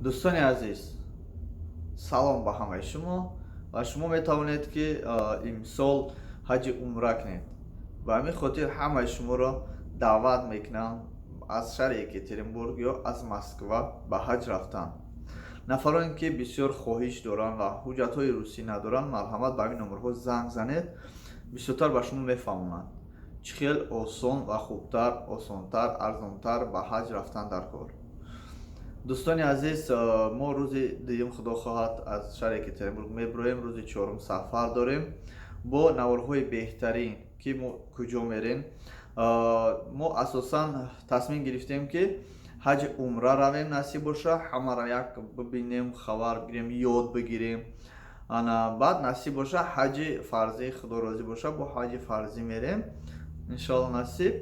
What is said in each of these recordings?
Дӯстони азиз, салом ба ҳамаи шумо. Ва шумо метавонед, ки имсол ҳаҷи умра кунед. Ба ҳамин хотир ҳамаи шуморо даъват мекунам аз шаҳри Екатеринбург ё аз Москва ба ҳаҷ рафтан. Нафароне, ки бисёр хоҳиш доранд ва ҳуҷҷатҳои русӣ надоранд, марҳамат, ба ҳамин номерҳо занг занед, бисёртар ба шумо мефаҳмонанд, чӣ хел осон ва хубтар, осонтар, арзонтар ба ҳаҷ рафтан дар кор. Дӯстони азиз, мо рӯзи дуюм, худо хоҳад, аз шаҳри Екатеринбург мебироем. Рӯзи чорум сафар дорем бо наворҳои беҳтарин, ки мо куҷо мерем. Мо асосан тасмим гирифтем, ки ҳаҷи умра равем, насиб боша, ҳамаро як бибинем, хабар бигирем, ёд бигирем. Ана баъд, насиб боша, ҳаҷи фарзӣ, худо розӣ боша, бо ҳаҷи фарзӣ мерем, иншоалло, насиб.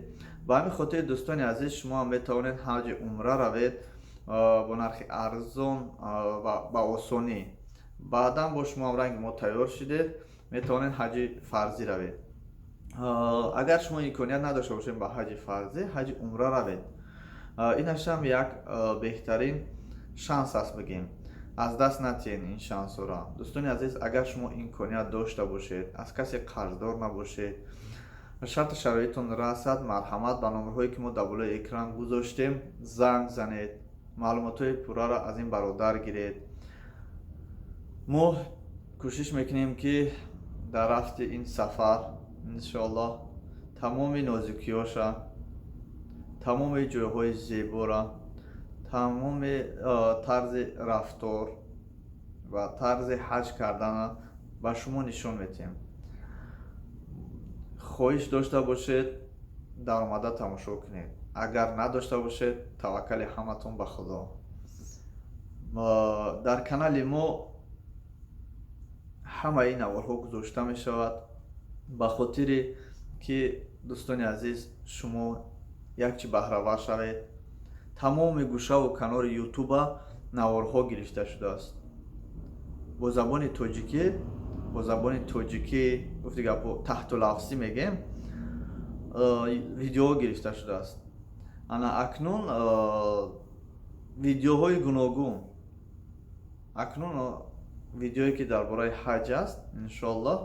Ба ҳамин хотир, дӯстони азиз, шумо ҳам метавонед ҳаҷи умра равед бо нархи арзон ва ба осонӣ. Баъдан бо шумо ҳам ранги мо тайёр шудед, метавонед ҳаҷи фарзӣ равед. Агар шумо имконият надошта бошед ба ҳаҷи фарзӣ, ҳаҷи умра равед. Инашам як беҳтарин шанс аст, бигем, аз даст натиҳед ин шансҳоро. Дӯстони азиз, агар шумо имконият дошта бошед, аз касе қарздор набошед, шарту шароитон расад, марҳамат, ба номерҳое, ки мо дар болои экран гузоштем, занг занед, маълумотҳои пурраро аз ин бародар гиред. Мо кӯшиш мекунем, ки дар рафти ин сафар, иншоаллоҳ, тамоми нозукиҳоша, тамоми ҷойҳои зебора, тамоми тарзи рафтор ва тарзи ҳаҷ кардана ба шумо нишон медиҳем. Хоҳиш дошта бошед, даромада тамошо кунед. Агар надошта бошед, таваккали ҳаматон ба Худо. Дар канали мо ҳамаи наворҳо гузошта мешавад, ба хотире ки, дӯстони азиз, шумо як чи баҳравар шавед. Тамоми гӯшаву канори Ютуба наворҳо гирифта шудааст бо забони тоҷикӣ, бо забони тоҷикӣ, гуфти гапо, таҳтулафзӣ мегем, видеоҳо гирифта шудааст. Ана акнун видеоҳои гуногун, акнун видеое, ки дар бораи ҳаҷ аст, иншоаллоҳ,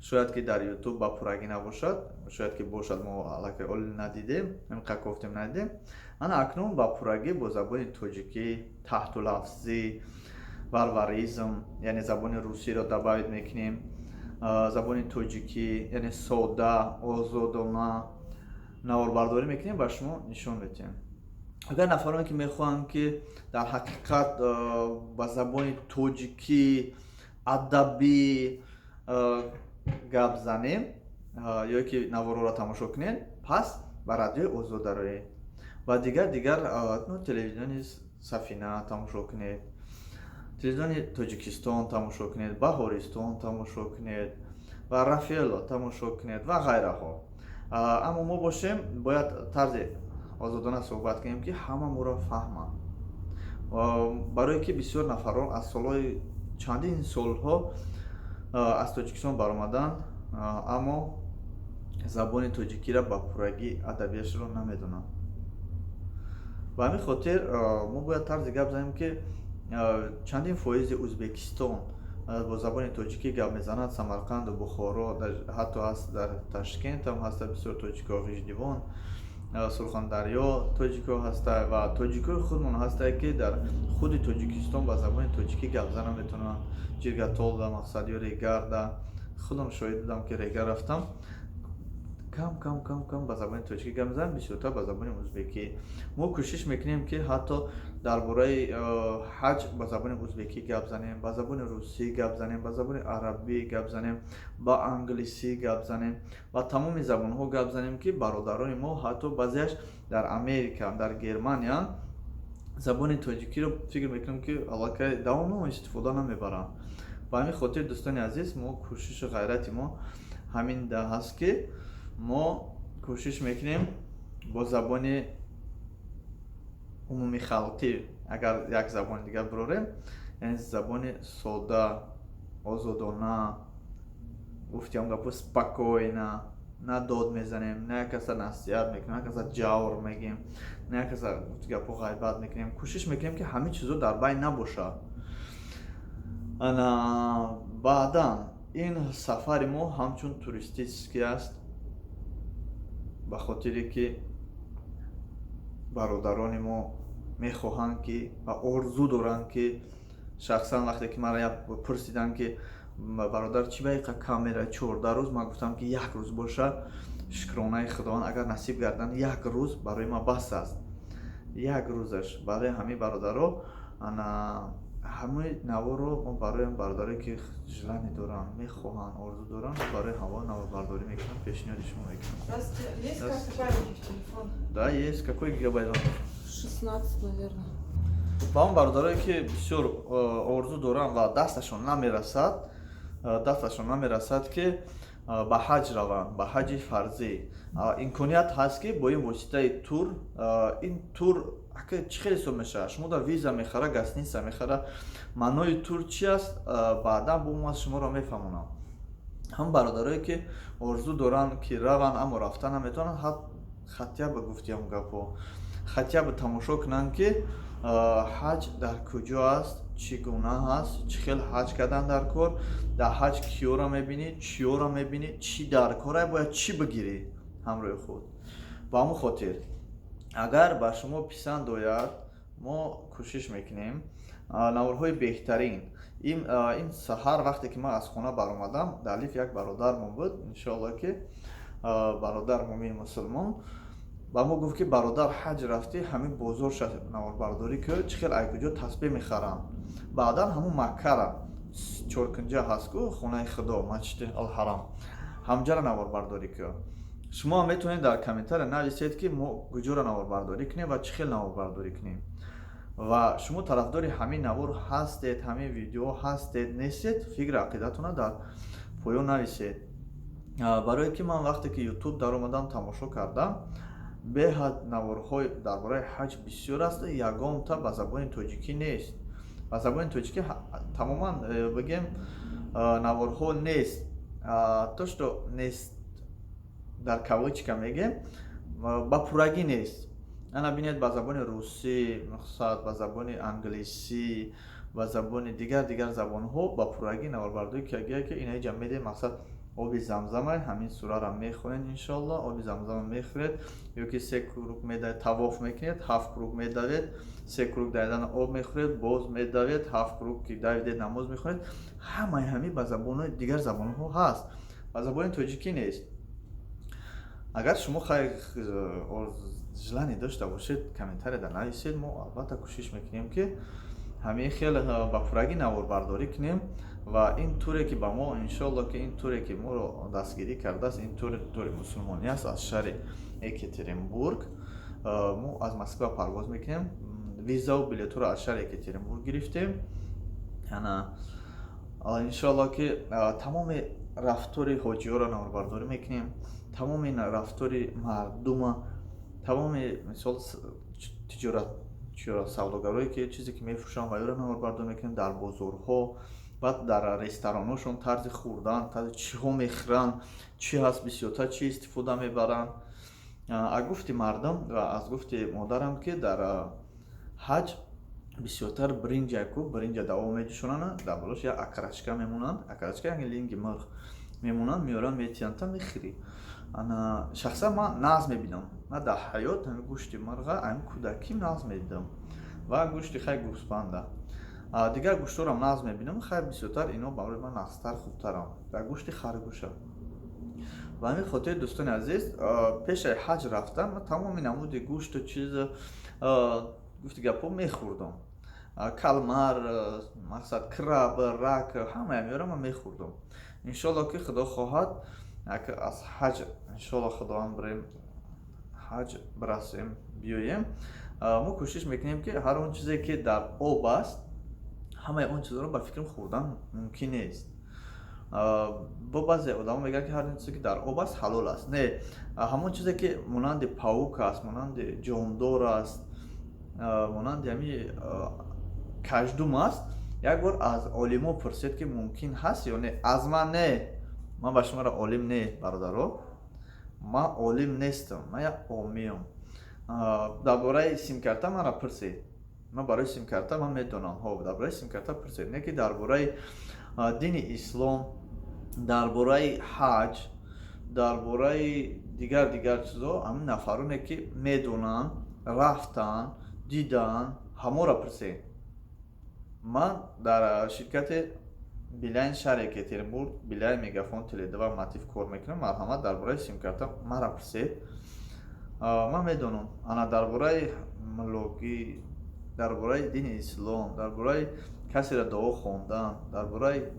шояд ки дар Ютуб ба пуррагӣ набошад, шояд ки бошад, мо аллакай оли надидем, ҳаминқадр кофтем, надидем. Ана акнун ба пуррагӣ бо забони тоҷикӣ, таҳтулафзӣ, варваризм, яъне забони русиро добавить мекунем, забони тоҷикӣ, яъне сода, озодона наворбардорӣ мекунем, ба шумо нишон медиҳем. Агар нафароне, ки мехоҳанд, ки дар ҳақиқат ба забони тоҷикӣ адабӣ гап занем ё ки наворҳоро тамошо кунед, пас ба Радиои Озод дароед ва дигар телевизиони Сафина тамошо кунед, телевизиони Тоҷикистон тамошо кунед, Баҳористон тамошо кунед ва Рафаэлло тамошо кунед ва ғайраҳо. Аммо мо бошем, бояд тарзи озодона суҳбат кунем, ки ҳама моро фаҳманд, барое ки бисёр нафарон аз солҳои чандин солҳо аз Тоҷикистон баромаданд, аммо забони тоҷикиро ба пуррагӣ, адабиятшро намедонанд. Ба ҳамин хотир мо бояд тарзи гап занем, ки чандин фоизи Ӯзбекистон бо забони тоҷикӣ гап мезанад, Самарқанду Бухоро, ҳатто ҳаст, дар Ташкент ҳам ҳаста бисёр тоҷикҳо, Ғиждивон, Сурхондарё тоҷикҳо ҳаста ва тоҷикҳои худмон ҳастае, ки дар худи Тоҷикистон ба забони тоҷикӣ гап зана метавонанд. Ҷиргатолда, мақсад, ё Регарда, худам шоҳид будам, ки Регар рафтам, кам кам кам кам ба забони тоҷикӣ гап мезанам, бисёртар ба забони узбекӣ. Мо кӯшиш мекунем, ки ҳатто дар бораи ҳаҷ ба забони узбекӣ гап занем, ба забони русӣ гап занем, ба забони арабӣ гап занем, ба англисӣ гап занем, ба тамоми забонҳо гап занем, ки бародарони мо, ҳатто баъзеаш дар Америка, дар Германия, забони тоҷикиро, фикр мекунам, ки аллакай давомно истифода намебаранд. Ба ҳамин хотир, дӯстони азиз, мо кӯшишу ғайрати мо ҳамин ҳаст, ки мо кӯшиш мекунем бо забони умумихалқӣ, агар як забони дигар бирорем, яъне забони сода, озодона, гуфтиам гапо, спокойно. На дод мезанем, на як каса насиҳат мекунем, на каса ҷавр мегем, на як каса гапо ғайбат мекунем. Кӯшиш мекунем, ки ҳамин чизо дар байн набошад. Ана баъдан ин сафари мо ҳамчун туристический аст, ба хотире ки бародарони мо мехоҳанд ки ва орзу доранд ки. Шахсан вақте ки мара пурсиданд, ки бародар, чӣ ба иқа камера 14 рӯз, ман гуфтам, ки як рӯз боша, шукронаи Худованд, агар насиб гардан, як рӯз барои ман бас аст, як рӯзаш барои ҳамин бародаро. Ана ҳамаи наворо мо барои бародарое ки желание доранд, мехоҳанд, орзу доранд, барои ҳаво наворбардорӣ мекунам, пешниҳоди шумо мекунам. Есть карта памяти в телефон? Да, есть. Какой гигабайт вам? 16, наверное. Ба он бародарое ки бисёр орзу доранд ва дасташон намерасад, ки ба ҳаҷ раванд, ба ҳаҷи фарзӣ, имконият ҳаст, ки бо ин воситаи тур. Ин тур чӣ хел ҳисоб мешавад? Шумо да виза мехара, гостиница мехара. Маънои тур чи аст, баъдан бо ман шуморо мефаҳмонам. Ҳам бародарое ки орзу доранд, ки раванд, аммо рафта наметавонанд, хотя бы, гуфтиам гапҳо, хотя бы тамошо кунанд, ки ҳаҷ дар куҷо аст, чӣ гуна ҳаст, чӣ хел ҳаҷ кардан дар кор, дар ҳаҷ киёро мебинӣ, чиёро мебинӣ, чӣ дар кора, бояд чӣ бигирӣ ҳамроҳи худ. Ба ҳамон хотир, агар ба шумо писанд ояд, мо кӯшиш мекунем наворҳои беҳтарин. Ин саҳар вақте ки ман аз хона баромадам, дар лифт як бародармон буд, иншоалло ки бародар мумин мусулмон, ба мо гуфт, ки бародар, ҳаҷ рафтӣ, ҳамин бозорша наворбардорӣ ки чӣ хел, ай куҷо тасбеҳ мехаранд. Баъдан ҳамун Маккара чоркунҷа ҳаст ку, хонаи Худо, Масҷиди Алҳарам, ҳамҷара наворбардорӣ ку. Шумо ҳам метавонед дар комментария нависед, ки мо куҷоро наворбардорӣ кунем ва чӣ хел наворбардорӣ кунем ва шумо тарафдори ҳамин навор ҳастед, ҳамин видео ҳастед, нестед, фикри ақидатона дар поён нависед. Барое ки ман вақте ки Ютуб даромадам, тамошо кардам, беҳад наворҳои дар бораи ҳаҷ бисёр аст, ягонта ба забони тоҷикӣ нест. Ба забони тоҷикӣ тамоман бигем, наворҳо нест. То что нест, дар кавычка мегем, ба пуррагӣ нест. Ана бинед, ба забони русӣ, мақсад, ба забони англисӣ, ба забони дигар дигар забонҳо ба пуррагӣ наворбардорӣ кардагия, ки инаи ҷа медем. Мақсад, оби замзама, ҳамин сураро мехонед, иншоалло, оби замзама мехӯред ё ки се круг медавед, тавоф мекунед, ҳафт круг медавед, се круг давидан об мехӯред, боз медавед, ҳафт круг ки давидед, намоз мехонед. Ҳамаи ҳамин ба забонҳои дигар забонҳо ҳаст, ба забони тоҷикӣ нест. Агар шумо хайр желание дошта бошед, комментарияда нависед, мо албатта кӯшиш мекунем, ки ҳамин хел ба пуррагӣ наворбардорӣ кунем. Ва ин туре ки ба мо, иншоалло, ки ин туре ки моро дастгирӣ кардааст, ин тур тури мусулмонӣ аст аз шаҳри Екатеринбург. Мо аз Москва парвоз мекунем, визаву билетҳоро аз шаҳри Екатеринбург гирифтем. Ана иншоалло, ки тамоми рафтори ҳоҷиёро наворбардорӣ мекунем, тамоми рафтори мардума, тамоми мисол тиҷорат, савдогарое ки чизе ки мефурӯшанд ва ёро наворбардорӣ мекунем дар бозорҳо, баъд дар ресторанҳошон тарзи хӯрдан, тарзи чиҳо мехӯранд, чӣ ҳаст, бисёртар чӣ истифода мебаранд. Аз гуфти мардум ва аз гуфти модарам, ки дар ҳаҷ бисёртар бринҷа ку, бринҷа даво меҷӯшонанд, дар болош як окорочка мемонанд, окорочка яъне линги мурғ мемонанд, меоранд, метиҳанд, та мехӯрӣ. Ана шахсан ман нағз мебинам. Ман дар ҳаёт ҳами гӯшти мурға ами кӯдаким нағз медидам ва гӯшти хай гӯспанда, дигар гӯштҳоро нағз мебинам. Хай, бисёртар ино барои ман нағзтар, хубтарам дар гӯшти харгӯша. Ба ҳамин хотир, дӯстони азиз, пешаи ҳаҷ рафтан ман тамоми намуди гӯшту чиз, гуфти гапҳо, мехӯрдам: калмар, мақсад, краб, рак, ҳамаи ҳамиёро ман мехӯрдам. Иншоалло, ки Худо хоҳад, аз ҳаҷ, иншоалло, Худованд, бирем ҳаҷ, бирасем, биёем, мо кӯшиш мекунем, ки ҳар он чизе ки дар об аст, ҳамаи он чизҳоро, ба фикрам, хӯрдан мумкин нест. Бо баъзе одамо мегӯянд, ки ҳар он чизе ки дар об аст, ҳалол аст. Не, ҳамон чизе ки монанди паук аст, монанди ҷондор аст, монанди ҳами каждум аст. Як бор аз олимо пурсед, ки мумкин ҳаст ё не. Аз ман не, ман ба шуморо олим не, бародаро. Ман олим нестам, ман як омиям. Дар бораи симкарта мара пурсед, ман барои симкарта ман медонам. Ҳо, дар бораи симкарта пурсед, не ки дар бораи дини ислом, дар бораи ҳаҷ, дар бораи дигар дигар чизо. Ҳамин нафароне, ки медонанд, рафтанд, диданд, ҳамонро пурсед. Ман дар ширкати Билайн шаҳри Екатеринбург, Билайн, Мегафон, Теле2, Мотив кор мекунам. Марҳамат, дар бораи симкарта мара пурсед, ман медонам. Ана дар бораи муллогӣ, дар бораи дини ислом, дар бораи касеро дуо хондан, дар бораи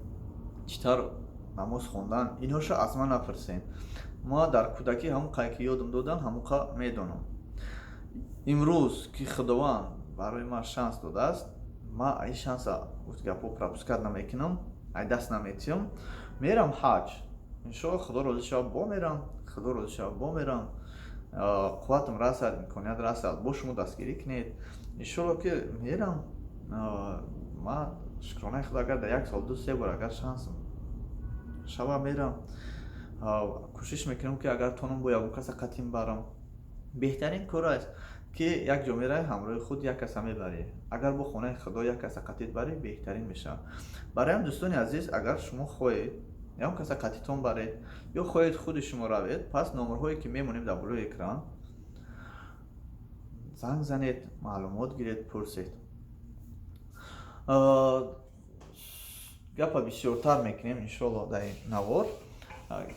чӣ тавр намоз хондан, инҳоша аз ман напурсед. Ма дар кӯдакӣ ҳамон қай ки ёдам додан, ҳамон қа медонам. Имрӯз ки Худованд барои ман шанс додааст, ман ин шанса, гуфти гапҳо, пропускать намекунам, ай даст наметиҳам. Мерам ҳаҷ, иншоалло, Худо розӣ шавад, бо мерам, Худо розӣ шавад, бо мерам. Қувватам расад, имконият расад, бо шумо дастгирӣ кунед, иншоалло, ки мерам. Ман, шукронаи Худо, агар дар як сол ду се бор агар шансам шава, мерам. Кӯшиш мекунам, ки агар тонам, бо ягон каса қатим барам. Беҳтарин кор аст, ки як ҷо меравӣ, ҳамроҳи худ як каса мебарӣ. Агар бо хонаи Худо як каса қатит барӣ, беҳтарин мешавад. Барои дӯстони азиз, агар шумо хоҳед ягон каса қатитон баред ё хоҳед худи шумо равед, пас номерҳое, ки мемонем дар болои экран, занг занед, маълумот гиред, пурсед. Гапа бисёртар мекунем, иншоалло, дар ин навор,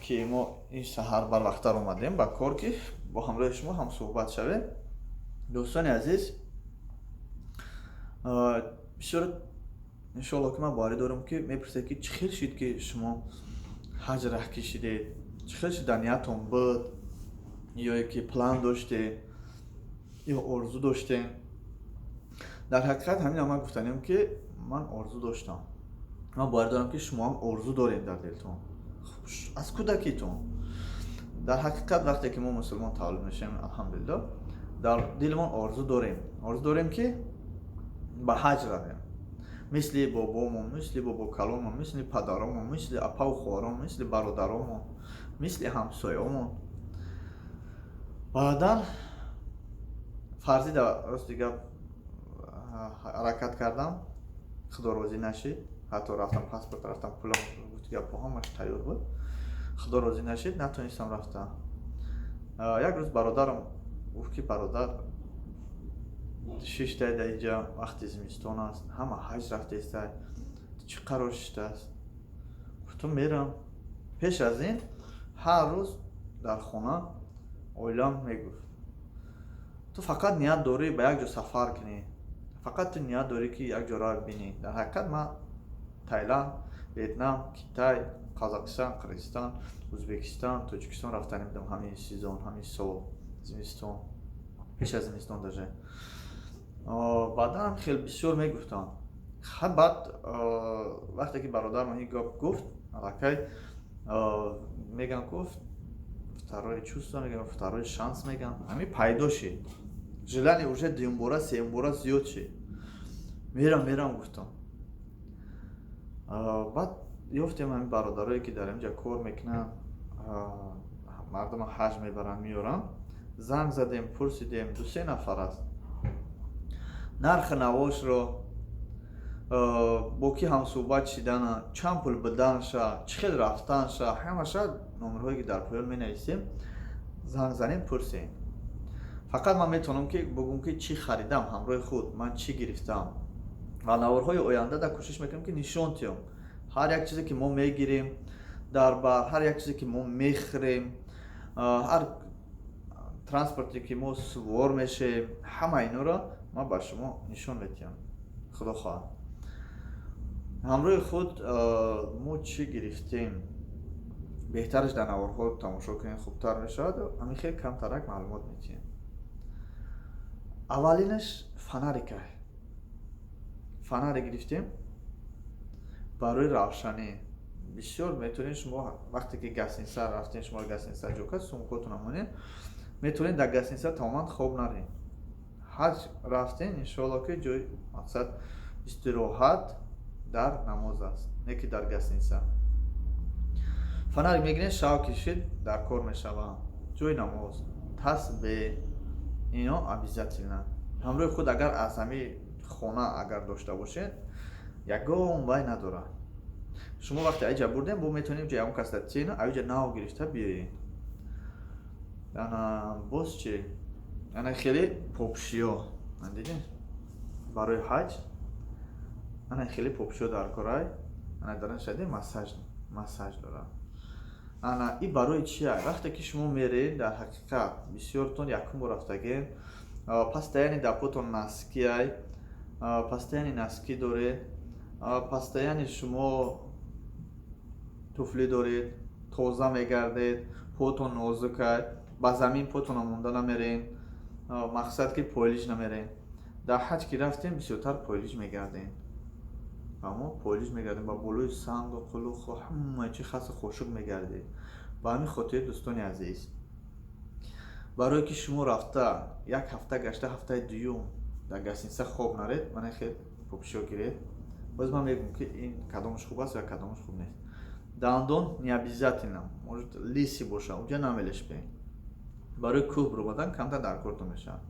ки мо ин саҳар барвақттар омадем ба кор, ки бо ҳамроҳи шумо ҳамсӯҳбат шавем. Дӯстони азиз, бисёр, иншоалло, ки ман боварӣ дорам, ки мепурсед, ки чӣ хел шид, ки шумо ҳаҷ раҳ кишидед, чӣ хел шид, дар ниятон буд ё ки план доштед ё орзу доштем. Дар ҳақиқат, ҳамин ман гуфтанем, ки ман орзу доштам. Ман боварӣ дорам, ки шумоам орзу доред дар дилтон аз кӯдакитон. Дар ҳақиқат, вақте ки мо мусулмон таваллуд мешавем, алҳамдулилло, дар дилмон орзу дорем, орзу дорем, ки ба ҳаҷ равем, мисли бобомон, мисли бобокалонмон, мисли падаромон, мисли апаву хоҳарон, мисли бародаромон, мисли ҳамсояомон. Баъдан фарзида, рости гап, ҳаракат кардам, Худо розӣ нашид. Ҳатто рафтам, паспорт рафтам, пулам, гуфти гапҳо, ҳамаш тайёр буд, Худо розӣ нашид, натонистам рафтам. Як рӯз бародарам гуфт, ки бародар, шиштай дар инҷа, вақти зимистон аст, ҳама ҳаҷ рафтаистай, чӣ қарор шиштааст? Гуфтам, мерам. Пеш аз ин ҳар рӯз дар хона оилам мегуфт: «Ту фақат ният дорӣ ба як ҷо сафар кунӣ, фақат ту ният дорӣ, ки як ҷо равӣ бинӣ». Дар ҳақиқат, ман Таиланд, Ветнам, Китай, Қазоқистон, Қирғизистон, Ӯзбекистон, Тоҷикистон рафтанӣ будам ҳамин сезон, ҳамин сол, зимистон, пеш аз зимистон даже. Баъдан хеле бисёр мегуфтам. Баъд вақте ки бародарам ин гап гуфт, аллакай меган, гуфт, второе чувство меган, второй шанс меган, ҳамин пайдо шид, желание уже дуюмбора, сеюмбора зиёд шид. Мерам, мерам, гуфтам. Баъд ёфтем ҳамин бародарое, ки дар инҷа кор мекунанд, мардума ҳаҷ мебаранд, меёранд. Занг задем, пурсидем, дусе нафар аст. Нархи навошро, бо кӣ ҳамсӯҳбат шидана, чанд пул биданша, чӣ хел рафтанша, ҳамаша номерҳое, ки дар поён менависем, занг занем, пурсем. Фақат ман метавонам, ки бигӯм, ки чӣ харидам ҳамроҳи худ, ман чӣ гирифтам, ва наворҳои оянда да кӯшиш мекунем, ки нишон диҳам ҳар як чизе, ки мо мегирем дар бар, ҳар як чизе, ки мо мехӯрем, ҳар транспорте, ки мо сувор мешавем, ҳама инҳоро ман ба шумо нишон медиҳам, Худо хоҳад. Ҳамроҳи худ мо чӣ гирифтем, беҳтараш дар наворҳо тамошо кунем, хубтар мешавад. Ҳамин хел камтарак маълумот медиҳем. Аввалинаш фонарика, фонаре гирифтем барои равшанӣ. Бисёр метавонед шумо, вақте ки гостиница рафтем, шумо гостиница ҷо кард, сумкотона монед, метавонед дар гостиница тамоман хоб наред. Ҳаҷ рафтем, иншоалло, ки ҷои мақсад истироҳат дар намоз аст, не ки дар гостиница. Фонарик мегиред, шав кишид, дар кор мешавад. Ҷои намоз, тасбеҳ, ино обязательно ҳамроҳи худ. Агар аз ҳами хона агар дошта бошед, ягон вай надорад. Шумо вақте аиҷа бурдем, бо метавонем ҷа ягон кас дар тена аиҷа нав гирифта биёед. Ана боз чи? Ана хеле попшиё дидем барои ҳаҷ. Ана хеле попшиё дар корай. Ана дар шади массаж дорад. Ана и барои чия? Вақте ки шумо меред, дар ҳақиқат бисёртон якум бор рафтагем, постоянно дар потон носки ай, постоянно носки доред, постоянно шумо туфли доред, тоза мегардед, потон нозукай, ба замин потона монда намерен, мақсад ки пойлиж намерен. Дар ҳаҷ ки рафтем, бисёртар пойлиж мегардем. Фаҳмо, пойлиж мегардем, ба болои сангу қулуқу ҳама чи хасу хошук мегардед. Ба ҳамин хотир, дӯстони азиз, барое ки шумо рафта як ҳафта гашта, ҳафтаи дуюм дар гостиница хоб наред, мана хел попшиё гиред. Боз ман мегӯм, ки ин кадомаш хуб аст ва кадомаш хуб нест. Дандон не обязательно, может, лисий боша, унҷа намелешпе. Барои кӯҳ биромадан камтар дар кортон мешавад.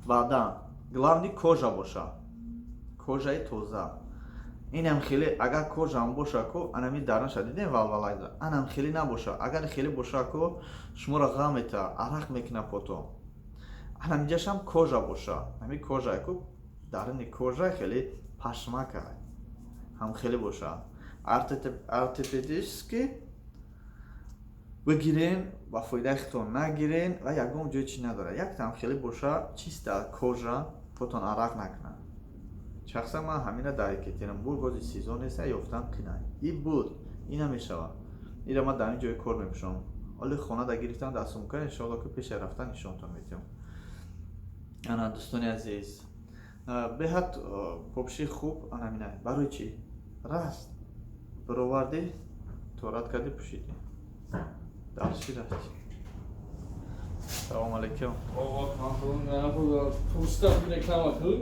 Баъдан главный кожа боша, кожа и тоза. Инам хеле агар кожа ам боша ку, анами дарнаша дидем, валвалайда, анам хеле набоша. Агар хеле боша ку, шуморо ғам мета, арақ мекуна пото. Анамиҷашам кожа боша, ҳами кожа ку, даруни кожа хеле пашмака ҳам хеле боша. Ортопедический бигирен, ба фоидаи худтон нагирен ва ягон ҷои чӣ надорад. Яктам хеле боша, чиста кожа, потон арақ накунад. Шахсан ман ҳамина дар Екатеринбург ҳози сезон нест, ёфтан қинай. И буд, и намешавад. Ира ман дар ин ҷои кор мепӯшам. Оли хона да гирифтам дар сумка, иншоалло ки пеша рафтан нишонтон медиҳам. Ана, дӯстони азиз, беҳад попши хуб анамина. Барои чӣ? Раст бировардӣ, торат кардӣ, пӯшидӣ, дарши рафтӣ. Салому алайкум. Пурсидам, реклама кун.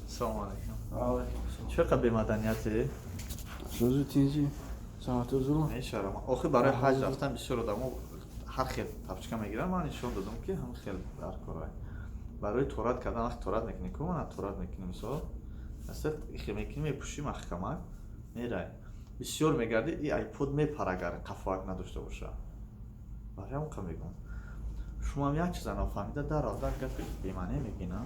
Салому алайкум. Чӣ қадр бемаданияте? Шузи тинҷи саматозуро. Мешарам. Охир барои ҳаҷ рафтан бисёр одамо ҳар хел тапчка мегиранд. Ман нишон додам, ки ҳам хел дар корай. Барои торат кардан, вақти торат мекунӣ ку, мана торат мекунӣ, мисол аста ихе мекунӣ, мепӯшӣ, маҳкамак мерай. Бисёр мегардӣ, и айпод мепара, агар қафоак надошта боша. Барои ҳамон қа мегӯм. Шумоам як чиза нофаҳмида дарал дар гапи бемаъне мегӣ, на?